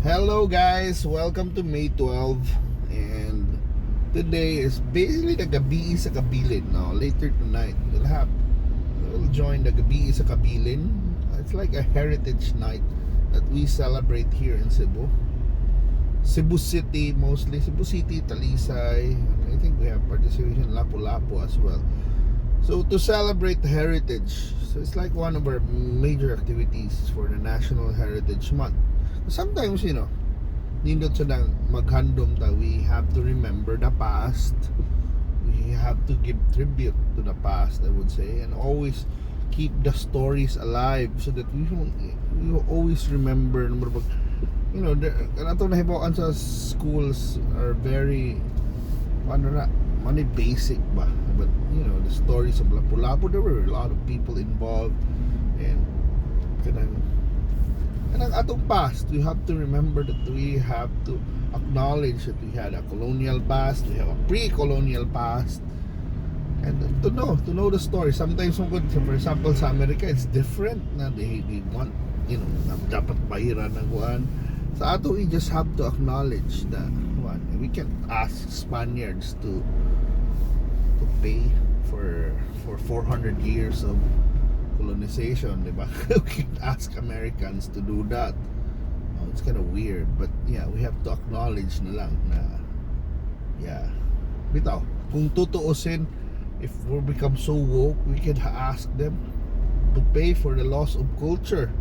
Hello guys, welcome to May 12 and today is basically the Gabii sa Kabilin. Now, later tonight we'll join the Gabii sa Kabilin. It's like a heritage night that we celebrate here in Cebu. Cebu City mostly, Cebu City, Talisay, and I think we have participation in Lapu-Lapu as well. So to celebrate the heritage, so it's like one of our major activities for the National Heritage Month. Sometimes, nindot sa nang maghandom ta, we have to remember the past. We have to give tribute to the past, I would say, and always keep the stories alive so that we won't, we will always remember the, atong nahibaw-an sa schools are very ano na money basic ba, but the stories of Lapu-Lapu, there were a lot of people involved and kanang atong past. We have to remember that. We have to acknowledge that we had a colonial past, we have a pre-colonial past, and to know the story. Sometimes kung for example sa America, it's different na they want na dapat bahiran ng kuan. Sa ato, we just have to acknowledge that one, we can't ask Spaniards to pay for 400 years of colonization, di ba? We can't ask Americans to do that. Oh, it's kind of weird, but yeah, we have to acknowledge na lang na yeah, bitaw, kung tutuusin, if we become so woke, we can ask them to pay for the loss of culture.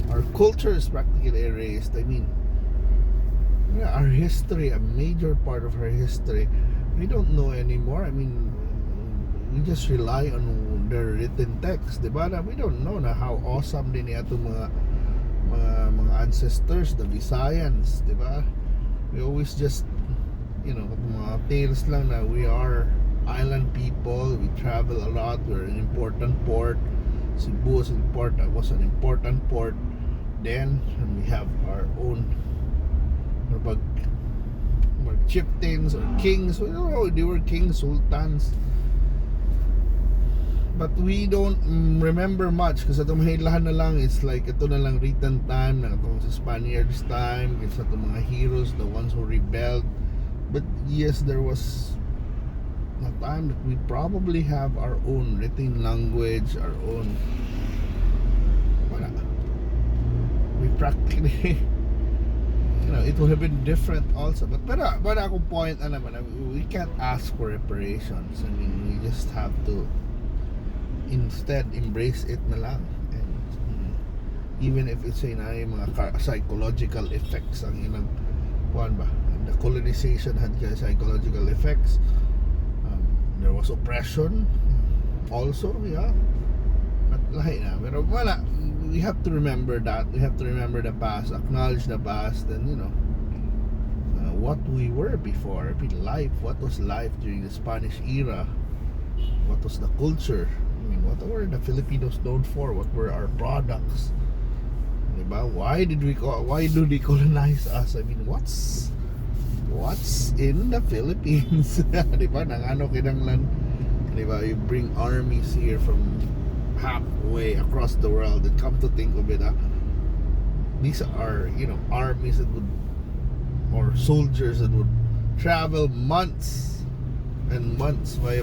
Our culture is practically erased. I mean, yeah, our history, a major part of our history, we don't know anymore. I mean, we just rely on their written text, di ba? Na we don't know na how awesome din atong mga ancestors, the Visayans, di ba? We always just, mga tales lang na we are island people, we travel a lot, we're an important port. Cebu was an important port then, and we have our own mga chieftains or kings. We don't know, they were kings, sultans. But we don't remember much kasi itong mahilahan na lang, it's like ito na lang written time na itong sa Spaniards time, it's itong mga heroes, the ones who rebelled. But yes, there was a time that we probably have our own written language, our own, wala, we practically, it would have been different also. But pero akong point ano naman, we can't ask for reparations. I mean, we just have to instead embrace it na lang and even if it's a na yung mga psychological effects ang ilang kuan ba, the colonization had kaya psychological effects. There was oppression also, yeah, but lahi na. Pero wala, we have to remember that. We have to remember the past, acknowledge the past, and what we were before. I mean, life, what was life during the Spanish era? What was the culture? I mean, what were the Filipinos known for? What were our products? Diba? Why do they colonize us? I mean, what's in the Philippines? Diba? Nang ano kinanglan, diba? You bring armies here from halfway across the world, and come to think of it, these are, armies that would or soldiers that would travel months and months via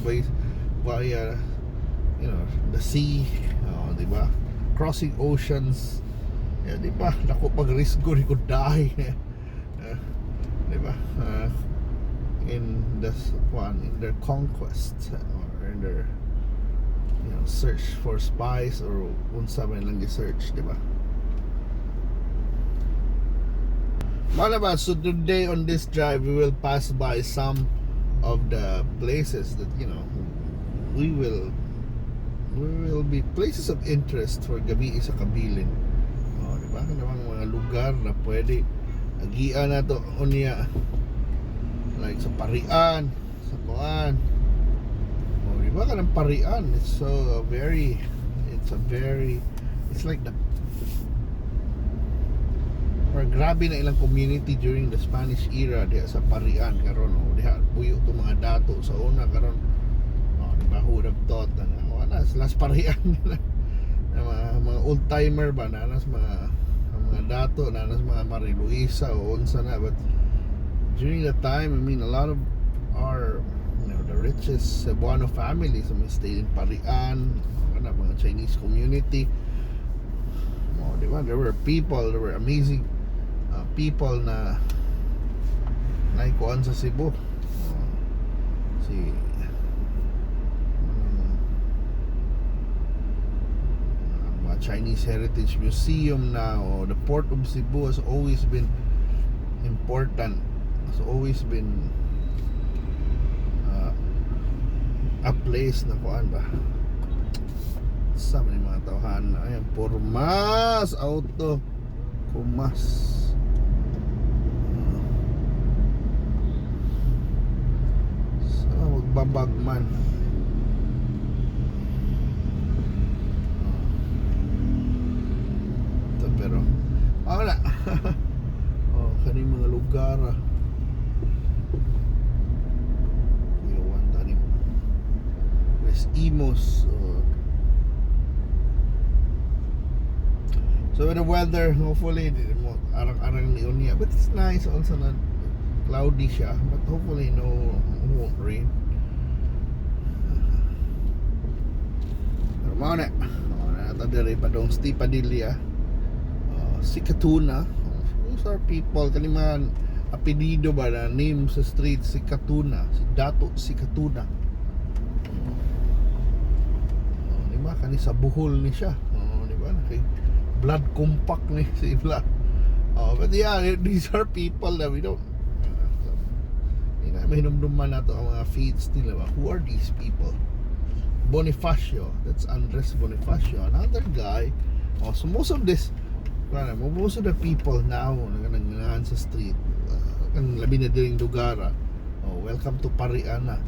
the sea, oh, di ba? Crossing oceans. Yeah, di ba? Dako pag risgo, they could die. Di ba? In this one, in their conquest or in their search for spies or unsa man lang search, di ba? Mga ba, so today on this drive, we will pass by some of the places that, we will be places of interest for Gabii sa Kabilin. Oh, di ba? Kanang mga lugar na pwede agian na to unya, like sa Parian, sa kuan. Oh, di ba kanang Parian? It's like the or grabe na ilang community during the Spanish era diha sa Parian karon, oh, diha puyo to mga dato sa una karon, oh, di ba? Who would have thought na wala sila sa Parian na mga old timer ba na nas mga Mga dato na nas mga Maria Luisa o unsa na, but during that time, I mean, a lot of our the richest Cebuano families, I mean, stayed in Parian, kana mga Chinese community. Oh, di ba? There were people, there were amazing people na naikuan sa Cebu. Oh, si mga Chinese Heritage Museum na o the Port of Cebu has always been important, has always been a place na kuan ba sa mga mga tawhan. Ayan, pormas auto kumas. Sa magbabag man. Ito pero ah, wala. Oh, kani mga lugar ah. Iwan tani West Imus. Oh. So with the weather, hopefully di mo arang-arang ni unya, but it's nice also na cloudy siya, but hopefully no, won't rain. Pero mao na, mao na ito diri padong Ste. Padilla, Sikatuna. Oh, those are people kani mga apelyido ba na name sa street, Sikatuna, si Dato Sikatuna. Oh, di ba kani sa Bohol ni siya. Oh, di ba? Kay blood compact ni si Ibla. Oh, but yeah, these are people that we don't hindi na mahinumduman nato ang mga feats nila ba? Who are these people? Bonifacio. That's Andres Bonifacio. Another guy. Oh, so most of this, ano, most of the people now na nagnganahan sa street, ang labi na diring lugar, ah. Oh, welcome to Pariana.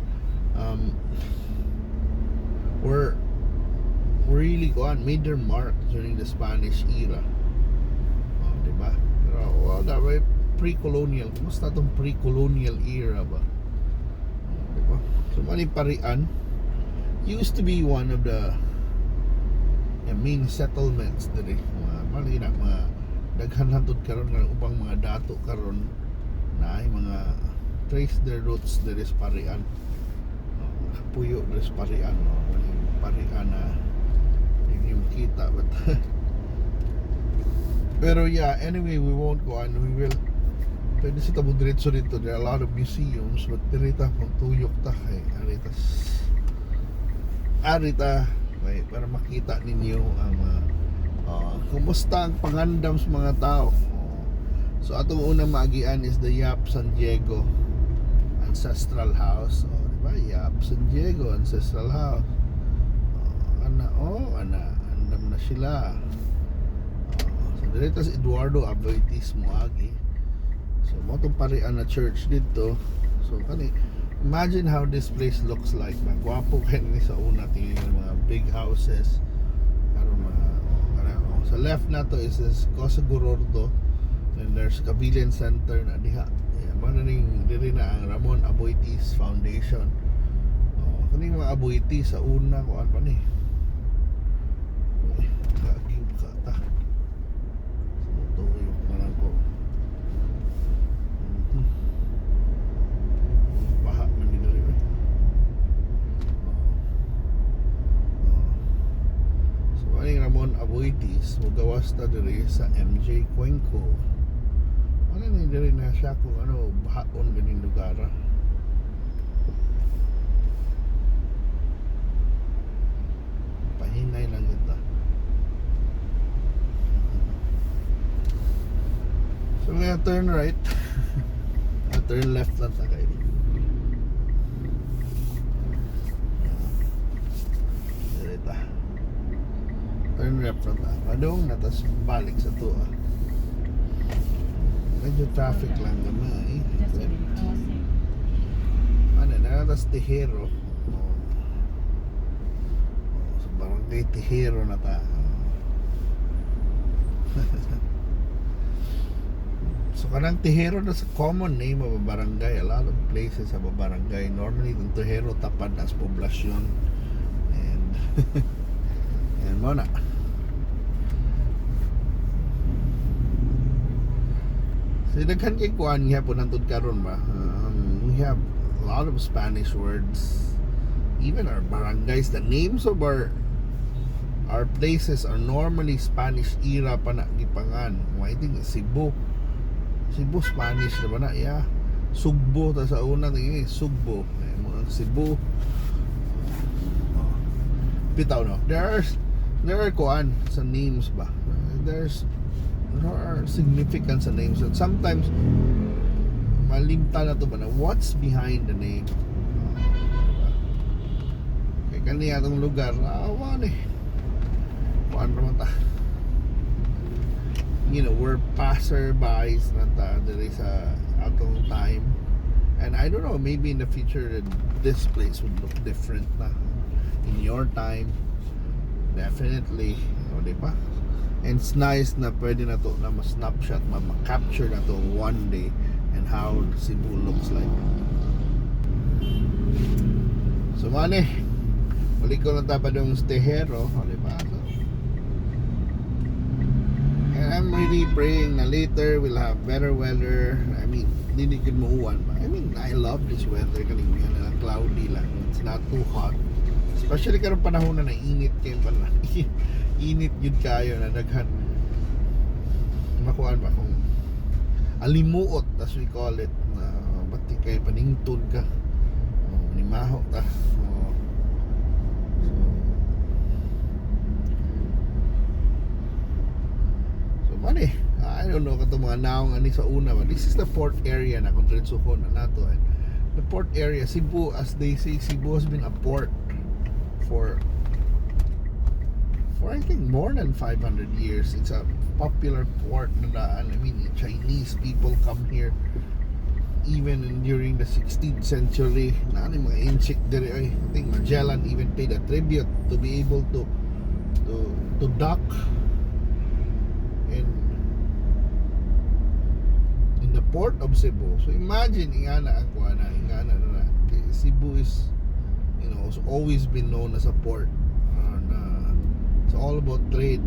Were really gone, made their mark during the Spanish era. Oh, di ba? Pero well, that way pre-colonial. Kumusta tong pre-colonial era ba? Oh, di ba? So mani Parian used to be one of the, yeah, main settlements diri. Mga mali na mga daghan hantod karon nga ubang mga dato karon na ay mga trace their roots diri sa Parian. Oh, nakapuyo diri sa Parian. Oh, mali Parian na hindi makita, but pero yeah, anyway, we won't go on. We will, pwede sa tamo diretso dito. There are a lot of museums, but diri ta tuyok ta kay arita arita kay para makita ninyo ang mga kumusta ang pangandam sa mga tao. Oh. So atong unang maagian is the Yap San Diego Ancestral House. Oh, di ba? Yap San Diego Ancestral House. Oh, ana, oh, ana, andam na sila. Oh, so dito si Eduardo Aboitiz moagi. So mo tong Parian na church dito. So kani, imagine how this place looks like. Magwapo kay ni sa una tingin ng mga big houses. Karon mga oh, kana, oh. Sa left nato is this Cosa Gorordo. And there's Cabilin Center na diha. Yeah, mao na ning diri na ang Ramon Aboitiz Foundation. Oh, kaning mga Aboitiz sa una kuan pa ni. Uy, kaaging ka ta. So, tuyok na lang ko. Baha man ni diri eh. Oo. Oo. So, aning Ramon Aboitiz, mugawas ta diri sa MJ Cuenco. Wala na diri na siya kung ano, bahaon ganing lugar. Ah. Pahinay lang kita. So, we're gonna turn right. Ah, turn left lang ta kay. Diri ta. Turn left lang ta. Padung na tas balik sa tuwa. Medyo traffic lang gamay. Just a minute. Oh, see. Ano na tas Tejero. Oh. Oh, sa barangay Tejero na ta. Oh. So kanang Tejero, that's a common name of a barangay. A lot of places have a barangay. Normally, itong Tejero tapad as poblasyon. And mao na. So daghan kay kuan gihapon hantod karon ba. We have a lot of Spanish words. Even our barangays, the names of our places are normally Spanish era pa na gipangan. I think Cebu. Cebu, Spanish na ba na? Yeah. Sugbo ta sa una tingin Sugbo. Eh, mga Cebu. Oh. Bitaw, no. There are kuan sa names ba. There are significance sa names and sometimes malimta na to ba na what's behind the name. Oh, diba? Kay kani atong lugar, awa ni. Kuan naman ta. We're passerbys na ta diri sa atong time. And I don't know, maybe in the future this place would look different na. In your time, definitely. O, di ba? And it's nice na pwede na to na ma-snapshot, ma-capture na to one day and how Cebu looks like. So, mane, balik ko lang ta padung sa Tejero, o, di ba? So, and I'm really praying na later we'll have better weather. I mean, dili gud muuwan ba? I mean, I love this weather, kaning yan lang, cloudy lang. It's not too hot. Especially karong panahon na nainit kay panahon. Init gyud kayo na daghan makuan ba kung alimuot, as we call it, na bati kay paningtod ka. Oh, nimaho ta. Oh. So mani, I don't know kato mga naong ani sa una ba. This is the port area na kung diretsohon na nato eh. The port area, Cebu, as they say, Cebu has been a port for I think more than 500 years. It's a popular port na daan. I mean, Chinese people come here even during the 16th century. Na ano yung mga Intsik diri ay. I think Magellan even paid a tribute to be able to dock in the port of Cebu. So imagine, ingana ang kuha na, ingana na na. Cebu is has always been known as a port. And it's all about trade.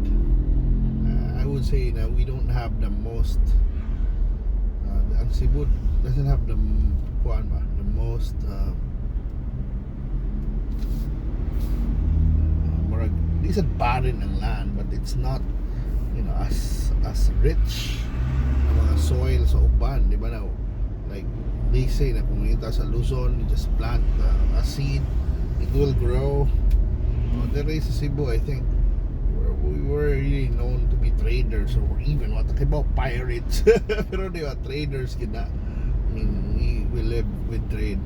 I would say that we don't have the most ang Cebu doesn't have the kuan ba, the most murag di sad barren ang land, but it's not as rich ang mga soil sa uban, di ba, na like they say na kung ita sa Luzon, you just plant a seed, it will grow. Oh, there sa Cebu, I think we were really known to be traders or even what about pirates, pero di ba, traders kita. I mean, we live with trade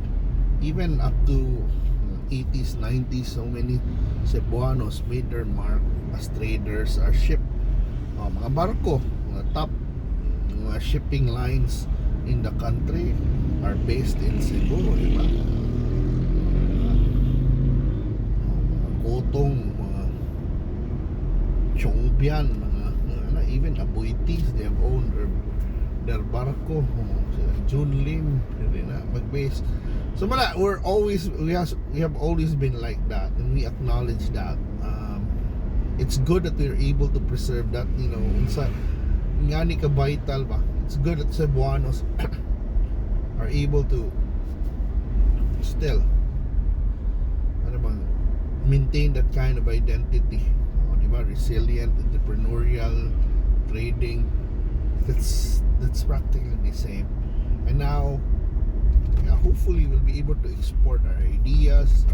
even up to 80s, 90s. So many Cebuanos made their mark as traders. Our ship, mga barko, mga top mga shipping lines in the country are based in Cebu, di ba? Mga Kotong, mga Chiongbian, mga ano, even Aboitiz, they have owned their barko. Oh, sila Jun Lim, hindi na mag-base. So mala, we have always been like that and we acknowledge that. It's good that we're able to preserve that, unsa ngani ka vital ba. It's good that Cebuanos are able to still ano bang maintain that kind of identity. Oh, di ba? Resilient, entrepreneurial, trading. That's practically the same. And now, yeah, hopefully we'll be able to export our ideas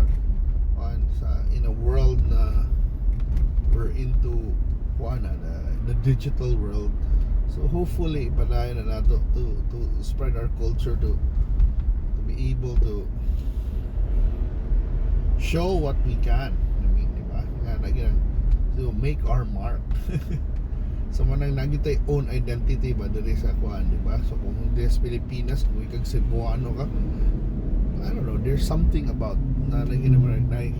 on sa in a world na we're into kuan na, the digital world. So hopefully padayon na nato to spread our culture, to be able to show what we can. I mean, di ba? Nga na so make our mark. So manang naa gyud tay own identity ba diri sa kuan, di ba? So kung diri sa Pilipinas, kung ikag Cebuano ka, I don't know, there's something about na lagi na murag nay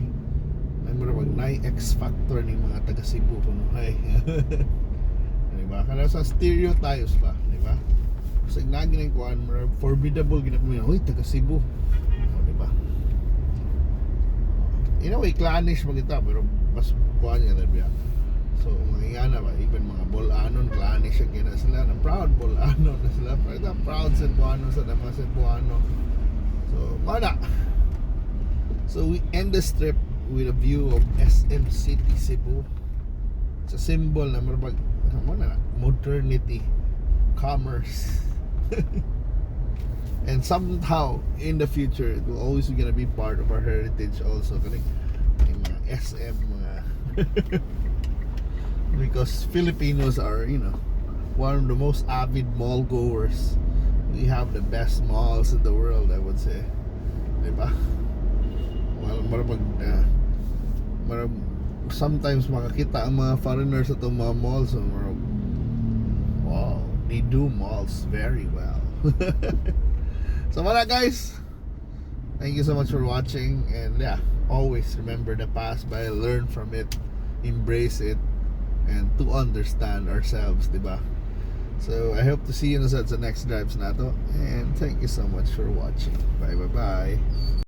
murag nay X factor ni mga taga Cebu kuno hay. Di ba? Kana sa stereotypes ba, di ba? Sa nagi ng kuan, murag formidable gid mo, "Hoy, taga Cebu." O, di ba? In a way, clannish man kita, pero mas kuan nga na biya. So mga ingana ba, even mga Bol-anon, klani siya gina sila na proud Bol-anon na sila, proud, proud Cebuano sa mga Cebuano. So mana, so we end this trip with a view of SM City Cebu. It's a symbol na murag mo na modernity, commerce, and somehow in the future it will always gonna be part of our heritage also, kani may mga SM mga, because Filipinos are one of the most avid mall goers. We have the best malls in the world, I would say, diba? Well, marag marag sometimes makakita ang mga foreigners sa itong mga malls, so marag, "Wow, they do malls very well." So wala, guys, thank you so much for watching, and yeah, always remember the past by learn from it, embrace it, and to understand ourselves, diba? So I hope to see you sa next drives nato, and thank you so much for watching. Bye bye bye.